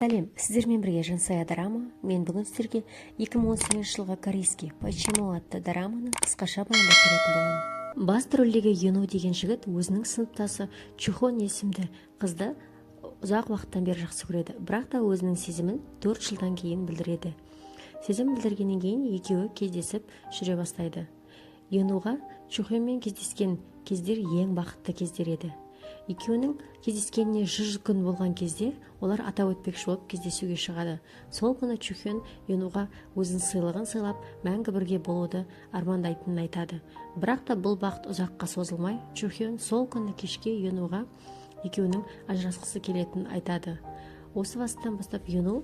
Сәлем, сіздермен бірге Жансая Дорама. Мен бүгін сіздерге 2018 жылғы корейский «Почему» атты дораманы қысқаша баяндап беретін боламын. Басты рөлдегі Юну деген жігіт өзінің сыныптасы Чухон есімді қызды ұзақ уақыттан бері жақсы көреді, бірақ та өзінің сезімін 4 жылдан кейін білдіреді. Сезім білдіргеннен кейін екеуі кездесіп жүре бастайды. Юнуға Чухонмен кездескен кездер ең бақытты кездер еді. Екеуінің кездескеніне 100 күн болған кезде олар атап өтпекші болып кездесуге шығады. Сол күні Чухен Юнуға өзінің сыйлығын сыйлап, мәңгі бірге болуды армандайтынын айтады. Бірақ та бұл бақыт ұзаққа созылмай, Чухен сол күні кешке Юнуға екеуінің ажырасқысы келетінін айтады. Осы бастан бастап Юну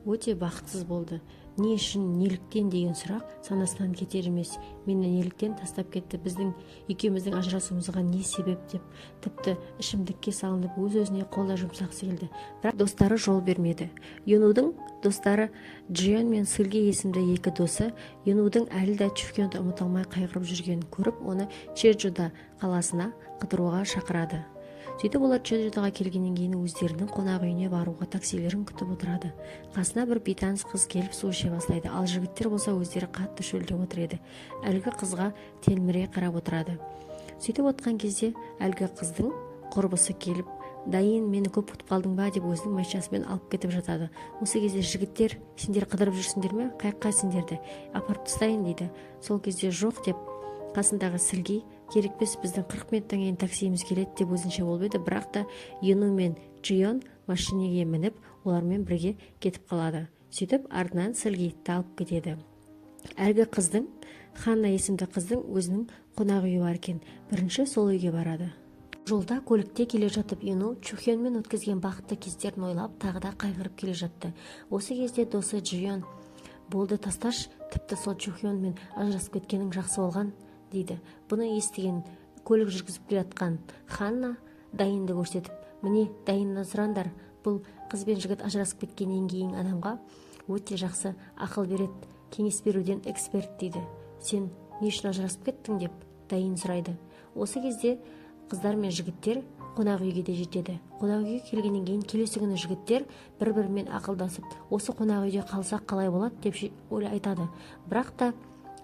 өте бақытсыз болды. Не үшін, неліктен деген сұрақ санасынан кетер емес. Мені неліктен тастап кетті, біздің екеуміздің ажырасуымызға не себеп деп, тіпті ішімдікке салынып, өз-өзіне қол да жұмсағысы келді, бірақ достары жол бермеді. Юнудың достары Джион мен Сылги есімді екі досы Юнудың әлі де Чухёнді ұмыта алмай қайғырып жүргенін көріп, оны Чеджудо қаласына қыдыруға шақырады. Сөйтіп, олар Чеджудоға келгеннен кейін өздерінің қонақ үйіне баруға таксилерін күтіп отырады. Қасына бір бейтаныс қыз келіп, су іше бастайды. Ал жігіттер болса, өздері қатты шөлдеп отыр еді, әлгі қызға телміре қарап отырады. Сөйтіп отқан кезде әлгі қыздың құрбысы келіп, «Дайын, мені көп күтіп қалдың ба?» деп, өзінің машинасымен алып кетіп жатады. Осы кезде жігіттер: «Сендер қыдырып жүрсіңдер ме? Қаяққа сендерді апарып тастайын?» – дейді. Сол кезде «Жоқ» деп, қасындағы Сілги «Керек емес, біздің 40 минуттан кейін таксиіміз келеді» деп өзінше болып еді, бірақ та Юну мен Джион машинеге мініп, олармен бірге кетіп қалады. Сөйтіп, артынан Сілгиді алып кетеді. Әлгі қыздың, Ханна есімді қыздың өзінің қонақ үйі бар екен. Бірінші сол үйге барады. Жолда көлікте келе жатып, Юну Чухёнмен өткізген бақытты кездерін ойлап, тағы да қайғырып келе жатты. Осы кезде досы Джион: «Болды, тасташы, тіпті сол Чухёнмен ажырасып кеткенің жақсы болған», – дейді. Бұны естіген көлік жүргізіп келе жатқан Ханна Дайынды көрсетіп: «Міне, Дайыннан сұраңдар, бұл қыз бен жігіт ажырасып кеткеннен кейін адамға өте жақсы ақыл береді, кеңес беруден эксперт», – дейді. «Сен не үшін ажырасып кеттің?» – деп Дайын сұрайды. Осы кезде қыздар мен жігіттер қонақ үйге де жетеді. Қонақ үйге келгеннен кейін келесі күні жігіттер бір бірімен ақылдасып, осы қонақ үйде қалсақ қалай болады деп айтады. Бірақ та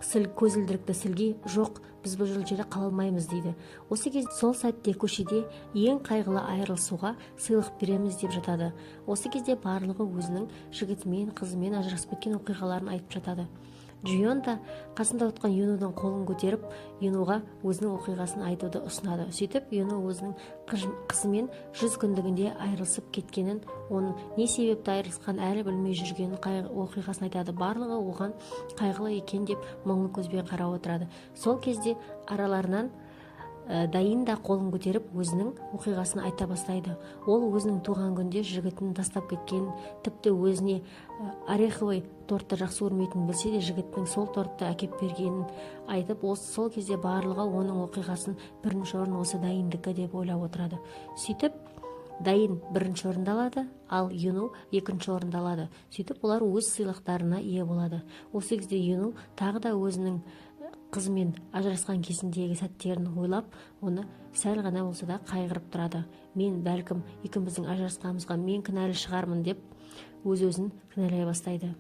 көзілдірікті Сілги: «Жоқ, біз бұл жерде қала алмаймыз», – дейді. Осы кезде, сол сәтте көшеде «Ең қайғылы айырылысуға сыйлық береміз» деп жатады. Осы кезде барлығы өзінің жігітімен, қызымен ажырасып кеткен оқиғаларын айтып жатады. Джион да қасында отқан Юнудың қолын көтеріп, Юнуға өзінің оқиғасын айтуды ұсынады. Сөйтіп, Юну өзінің қызымен 100 күндігінде айырылысып кеткенін, оның не себепті айырылысқанын әлі білмей жүргенін, оқиғасын айтады. Барлығы оған қайғылы екен деп мұңлы көзбен қарап отырады. Сол кезде араларынан Дайын да қолын көтеріп, өзінің оқиғасын айта бастайды. Ол өзінің туған күнде жігітін тастап кеткенін, тіпті өзіне ореховый тортты жақсы көрмейтінін білсе де, жігіттің сол тортты әкеп бергенін айтып, сол кезде барлығы оның оқиғасын бірінші орын осы Дайындікі деп ойлап отырады. Сөйтіп, Дайын бірінші орынды алады, ал Юну екінші орынды алады. Сөйтіп, олар өз сыйлықтарына ие болады. Осы кезде Юну тағы да өзінің қызымен ажырасқан кезіндегі сәттерін ойлап, оны сәл ғана болса да қайғырып тұрады. «Мен бәлкім екеуміздің ажырасқанымызға мен кінәлі шығармын» деп өз өзін кінәлай бастайды.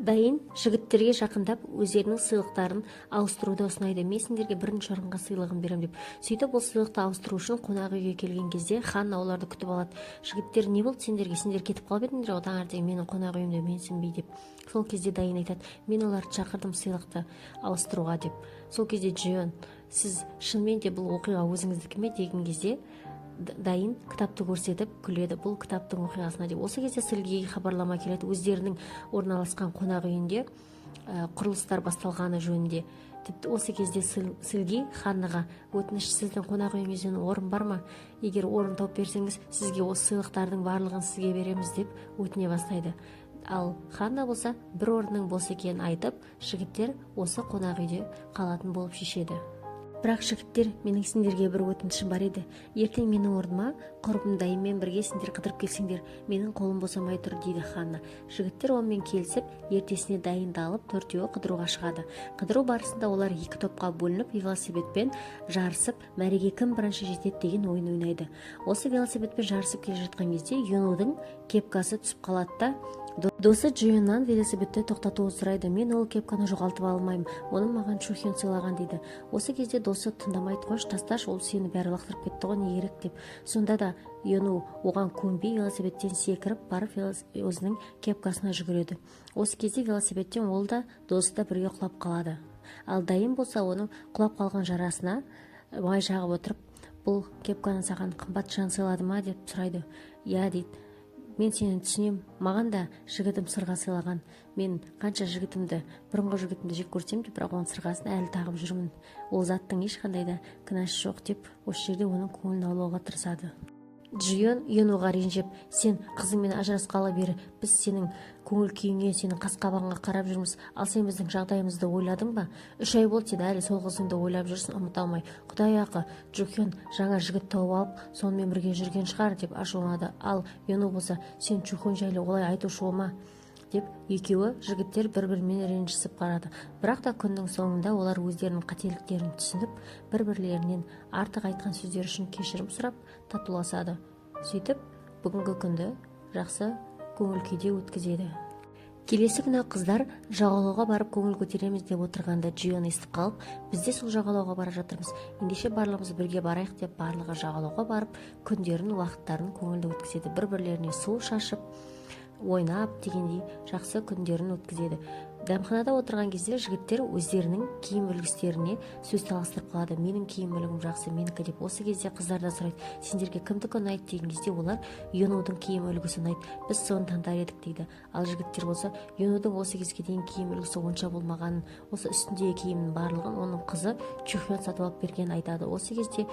Дайын жігіттерге жақындап, өздерінің сыйлықтарын ауыстыруды ұсынайды. «Мен сендерге бірінші орынға сыйлығын беремін» деп. Сөйтіп, ол сыйлықты ауыстыру үшін қонақ үйге келген кезде Ханна оларды күтіп алады. «Жігіттер, не болды сендерге? Сендер кетіп қалып едіңдер ғой таңертең, менің қонақ үйімді менсінбей», – деп. Сол кезде Дайын айтады: «Мен оларды шақырдым сыйлықты ауыстыруға», – деп. Сол кезде Джион: «Сіз шынымен де бұл оқиға өзіңіздікі ме?» – деген кезде, Дайын кітапты көрсетіп күледі, бұл кітаптың оқиғасына деп. Осы кезде Сілгиге хабарлама келеді, өздерінің орналасқан қонақ үйінде құрылыстар басталғаны жөнінде. Тіпті осы кезде Сілги Ханнаға: «Өтініш, сіздің қонақ үйіңізден орын бар ма? Егер орын тауып берсеңіз, сізге осы сыйлықтардың барлығын сізге береміз», – деп өтіне бастайды. Ал Ханна болса, бір орынның бос екенін айтып, жігіттер осы қонақ үйде қалатын болып шешеді. «Бірақ, жігіттер, менің сендерге бір өтінішім бар еді. Ертең менің орныма құрбым Дайынмен бірге сендер қыдырып келсеңдер, менің қолым босамай тұр», – дейді Ханна. Жігіттер онымен келісіп, ертесіне дайындалып, төртеуі қыдыруға шығады. Қыдыру барысында олар екі топқа бөлініп, велосипедпен жарысып, мәреге кім бірінші жетеді деген ойын ойнайды. Осы велосипедпен жарысып келе жатқан кезде Юнудың кепкасы түсіп қалады да, досы Джионнан велосипедті тоқтатуын сұрайды. Мен ол кепканы жоғалтып алмаймын, оны маған Чухён сыйлаған дейді. Осы кезде досы тыңдамайды, қойшы, тасташы, ол сені бәрі лақтырып кетті ғой, не керек деп. Сонда да Йону оған көнбей, велосипедтен секіріп барып өзінің кепкасына жүгіреді. Осы кезде велосипедтен ол да, досы да бірге құлап қалады. Ал Дайын болса, оның құлап қалған жарасына май жағып отырып, бұл кепканы саған қымбат жан сыйлады ма деп сұрайды. Иә дейді. Мен сені түсінем, маған да жігітім сырға сыйлаған. Мен қанша жігітімді, бұрынғы жігітімді жек көрсем де, бірақ оның сырғасын әлі тағып жүрмін. Ол заттың ешқандай да кінәсі жоқ деп, осы жерде оның көңілін аулауға тырысады. Джион Йонуға ренжіп, сен қызыңмен ажырасқалы бері біз сенің көңіл күйіңе, сенің қас қабағыңа қарап жүрміз, ал сен біздің жағдайымызды ойладың ба? 3 ай болды, сен әлі сол қызыңды ойлап жүрсің, ұмыта алмай. Құдай ақы, Джухён жаңа жігіт тауып алып, сонымен бірге жүрген шығар деп ашуланады. Ал Йону болса, сен Чухён жайлы олай айтушы болма деп, екеуі жігіттер бір-бірімен ренжісіп қарады. Бірақ та күннің соңында олар өздерінің қателіктерін түсініп, бір-бірлерінен артық айтқан сөздері үшін кешірім сұрап, татуласады. Сөйтіп, бүгінгі күнді жақсы көңіл күйде өткізеді. Келесі күні қыздар жағалауға барып көңіл көтереміз деп отырғанда Джион естіп қалып, біз де сол жағалауға бара жатырмыз, ендеше барлығымыз бірге барайық деп, барлығы жағалауға барып күндерін, уақыттарын көңілді өткізеді. Бір-бірлеріне су шашып, ойнап дегендей жақсы күндерін өткізеді. Дәмханада отырған кезде жігіттер өздерінің киім үлгістеріне сөз таластырып қалады. Менің киім үлгім жақсы, менікі деп. Осы кезде қыздар да сұрайды, сендерге кімдікі ұнайды деген кезде олар Йонудың киім үлгісі ұнайды, біз соны таңдар едік дейді. Ал жігіттер болса, Йонудың осы кезге дейін киім үлгісі онша болмағанын, осы үстіндегі киімнің барлығын оның қызы Чухён сатып алып бергенін айтады. Осы кезде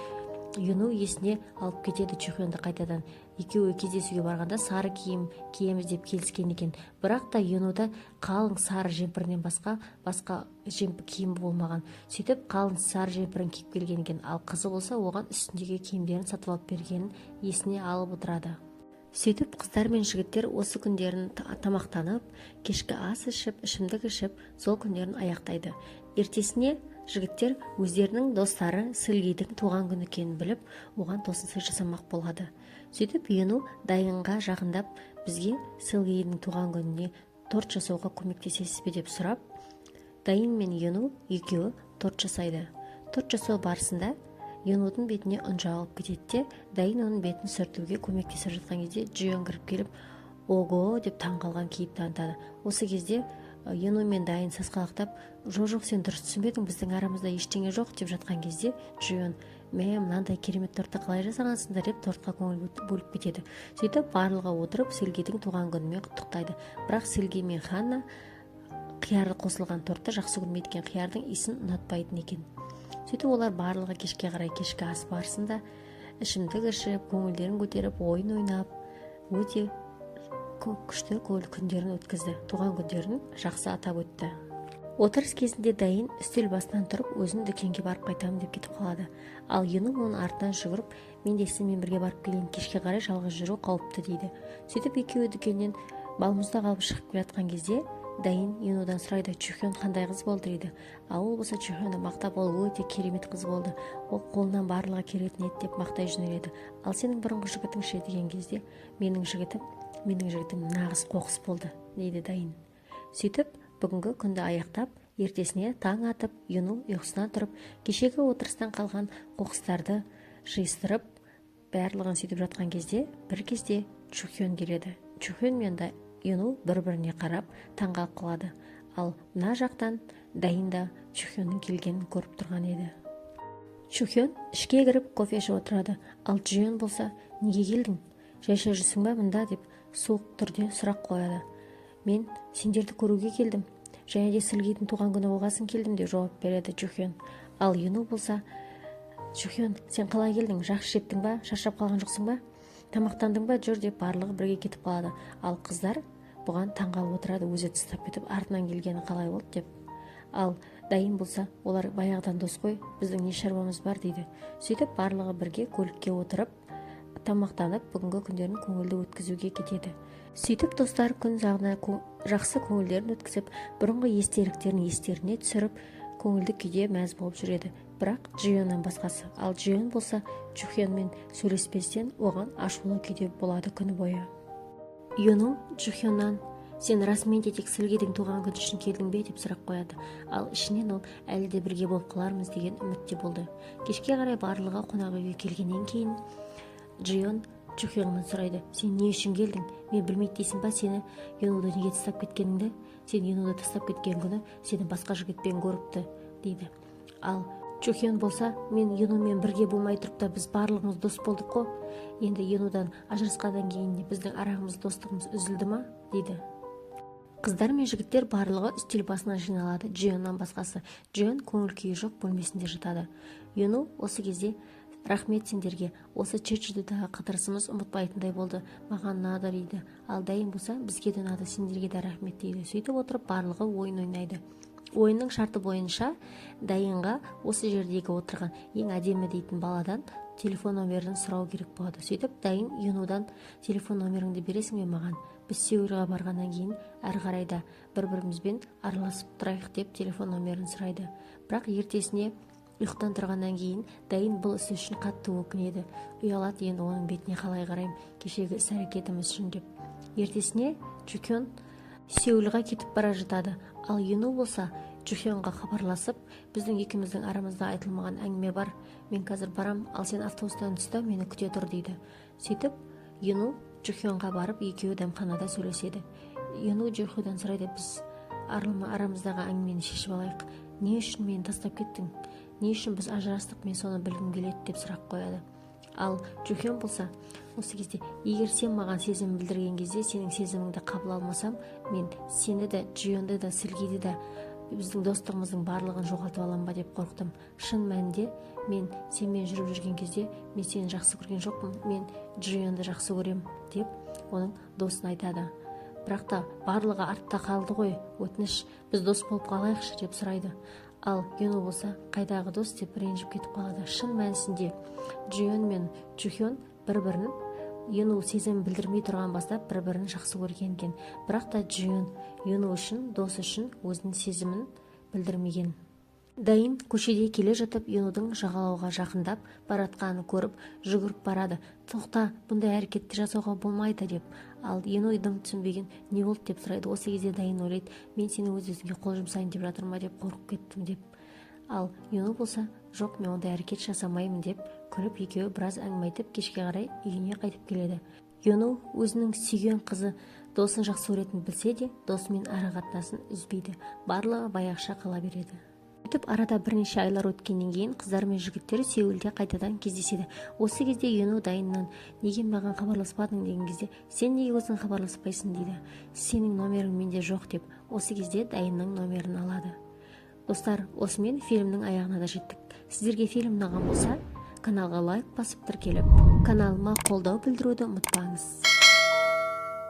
Йону есіне алып кетеді Чухёнді қайтадан. Екеуі кездесуге барғанда сары киім киеміз деп келіскен екен. Бірақ та Йонуда қалың сары жемпірінен басқа киім болмаған. Сөйтіп қалың сары жемпірін киіп келген екен. Ал қызы болса, оған үстіндегі киімдерін сатып алып бергенін есіне алып отырады. Сөйтіп қыздар мен жігіттер осы күндерін тамақтанып, кешкі ас ішіп, ішімдік ішіп, сол күндерін аяқтайды. Ертесіне жігіттер өздерінің достары Сылгидің туған күні екенін біліп, оған тосын сый жасамақ болады. Сөйтіп Йону Дайынға жақындап, бізге Сылгидің туған күніне торт жасауға көмектесесіз бе деп сұрап, Дайын мен Йону екеуі торт жасайды. Торт жасау барысында Йонудың бетіне ұн жағылып кетеді де, Дайын оның бетін сүртуге көмектесіп жатқан кезде Джион кіріп келіп, ого деп таңқалған кейіп танытады. Осы кезде Йону мен Дайын сасқалақтап, жоқ, сен дұрыс түсінбедің, біздің арамызда ештеңе жоқ деп жатқан кезде Джион, мә, мынандай керемет тортты қалай жасағансыңдар деп тортқа көңіл бөліп кетеді. Сөйтіп барлығы отырып Сылгидің туған күнімен құттықтайды. Бірақ Сылги мен Ханна қияр қосылған тортты жақсы көрмейді екен, қиярдың иісін ұнатпайтын екен. Сөйтіп олар барлығы кешке қарай кешкі ас барысында ішімдік ішіп, көңілдерін көтеріп, ойын ойнап, өте күшті көңіл күндерін өткізді. Туған күндерін жақсы атап өтті. Отырыс кезінде Дайын үстел басынан тұрып, өзін дүкенге барып қайтамын деп кетіп қалады. Ал Йону оның артынан жүгіріп, мен де сенімен бірге барып келейін, кешке қарай жалғыз жүру қауіпті дейді. Сөйтіп екеуі дүкеннен балмұздақ алып шығып келе жатқан кезде Дайын Йонудан сұрайды, Чухён қандай қыз болды дейді. Ал ол болса Чухёнді мақтап, ол өте керемет қыз болды, ол қолынан барлығы келетін еді деп мақтай жөнеледі. Ал сенің бұрынғы жігітің ше деген кезде, менің жігітім нағыз қоқыс болды дейді Дайын. Сөйтіп бүгінгі күнді аяқтап, ертесіне таң атып, Йону ұйқысынан тұрып, кешегі отырыстан қалған қоқыстарды жиыстырып, барлығын сөйтіп жатқан кезде бір кезде Чухён келеді. Чухён мен Йону бір-біріне қарап таңғалып қалады. Ал мына жақтан Дайын да Чухённің келгенін көріп тұрған еді. Чухён ішке кіріп кофе ішіп отырады. Ал Джион болса, неге келдің? Жайша жүрсің бе мында деп суық түрде сұрақ қояды. Мен сендерді көруге келдім, және де Сылгидің туған күні болғасын келдім деп жауап береді Чухён. Ал Йону болса, Чухён, сен қалай келдің? Жақсы жептің ба? Шаршап қалған жоқсың ба? Тамақтандың ба? Жүр деп барлығы бірге кетіп қалады. Ал қыздар бұған таңғалып отырады, өзі тыстап кетіп, артынан келгені қалай болды деп. Ал Дайын болса, олар баяғыдан дос қой, біздің не шаруамыз бар дейді. Сөйтіп барлығы бірге көлікке отырып, тамақтанып, бүгінгі күндерін көңілді өткізуге кетеді. Сөйтіп достар күн жағына жақсы көңілдерін өткізіп, бұрынғы естеліктерін естеріне түсіріп, көңілді күйде мәз болып жүреді. Бірақ Джионнан басқасы. Ал Джион болса, Чухёнмен сөйлеспестен оған ашулы күйде болады күні бойы. Йону Джухённан: «Сен расымен де тек Сілгидің туған күні үшін келдің бе?» – деп сұрақ қояды. Ал ішінен ол әлі де бірге болып қалармыз деген үмітте болды. Кешке қарай барлығы қонақ үйге келгеннен кейін Джион Джухённан сұрайды: «Сен не үшін келдің? Мен білмейді дейсің ба сені Йонуды неге тастап кеткеніңді? Сен Йонуды тастап кеткен күні сені басқа жігітпен көріпті», – дейді. Ал Чухён болса: «Мен Йонумен бірге болмай тұрып та, біз барлығымыз дос болдық қой. Енді Йонудан ажырасқаннан кейін біздің арамыз, достығымыз үзілді ма?» – дейді. Қыздар мен жігіттер барлығы үстел басына жиналады, Джионнан басқасы. Джион көңіл күйі жоқ, бөлмесінде жатады. Йону осы кезде: «Рахмет сендерге, осы Чеджудодағы қыдырысымыз ұмытпайтындай болды, маған ұнады», – дейді. Ал Дайын болса: «Бізге де ұнады, сендерге де рахмет», – дейді. Сөйтіп отырып барлығы ойын ойнайды. Ойынның шарты бойынша Дайынға осы жердегі отырған ең әдемі дейтін баладан телефон номерін сұрау керек болады. Сөйтіп Дайын Юнудан: «Телефон номеріңді бересің бе маған? Біз Сеулға барғаннан кейін әрі қарай да бір бірімізбен араласып тұрайық», – деп телефон номерін сұрайды. Бірақ ертесіне ұйқыдан тұрғаннан кейін Дайын бұл ісі үшін қатты өкінеді, ұялады. «Енді оның бетіне қалай қараймын кешегі іс әрекетіміз үшін?» – деп. Ертесіне Чукён Сеулға кетіп бара жатады. Ал Юну болса Джухёнға хабарласып: «Біздің екеуміздің арамызда айтылмаған әңгіме бар. Мен қазір барам, ал сен автобустан түс та, мені күте тұр», – дейді. Сөйтіп Юну Джухёнға барып, екеуі дәмханада сөйлеседі. Юну Джухённан сұрайды: «Біз арамыздағы әңгімені шешіп алайық. Не үшін мені тастап кеттің? Не үшін біз ажырастық? Мен соны білгім келеді», – деп сұрақ қояды. Ал Джухён болса осы кезде: «Егер сен маған сезім білдірген кезде сенің сезіміңді қабыл алмасам, мен сені де, Джионды да, Сілгиді де, біздің достығымыздың барлығын жоғалтып аламын ба деп қорықтым. Шын мәнінде мен сенімен жүріп жүрген кезде мен сені жақсы көрген жоқпын, мен Джионды жақсы көрем», – деп оның досын айтады. «Бірақ та барлығы артта қалды ғой. Өтініш, біз дос болып қалайықшы», – деп сұрайды. Ал Юну болса: «Қайдағы дос?» – деп ренжіп кетіп қалады. Шын мәнісінде Джион мен Чухён бір бірін Юну сезім білдірмей тұрған бастап бір бірін жақсы көрген екен. Бірақ та Джион Юну үшін, дос үшін өзінің сезімін білдірмеген. Дайын көшеде келе жатып, Юнудың жағалауға жақындап баратқанын көріп, жүгіріп барады: «Тоқта, бұндай әрекетті жасауға болмайды», – деп. Ал Юну дым түсінбеген: «Не болды?» – деп сұрайды. Осы кезде Дайын ойлайды: «Мен сені өз өзіңе қол жұмсайын деп жатыр ма деп қорқып кеттім», – деп. Ал Юну болса: «Жоқ, мен ондай әрекет жасамаймын», – деп күліп, екеуі біраз әңгіме айтып, кешке қарай үйіне қайтып келеді. Юну өзінің сүйген қызы досын жақсы көретінін білсе де, досымен ара қатынасын үзбейді. Барлығы баяғыша қала береді. Сөйтіп арада бірнеше айлар өткеннен кейін қыздар мен жігіттер Сеулде қайтадан кездеседі. Осы кезде Юну Дайыннан: «Неге маған хабарласпадың?» – деген кезде: «Сен неге өзің хабарласпайсың?» – дейді. «Сенің номерің менде жоқ», – деп, осы кезде Дайынның номерін алады. Достар, осымен фильмнің аяғына да жеттік. Сіздерге фильм ұнаған болса, каналға лайк басып, тіркеліп, каналыма қолдау білдіруді ұмытпаңыз.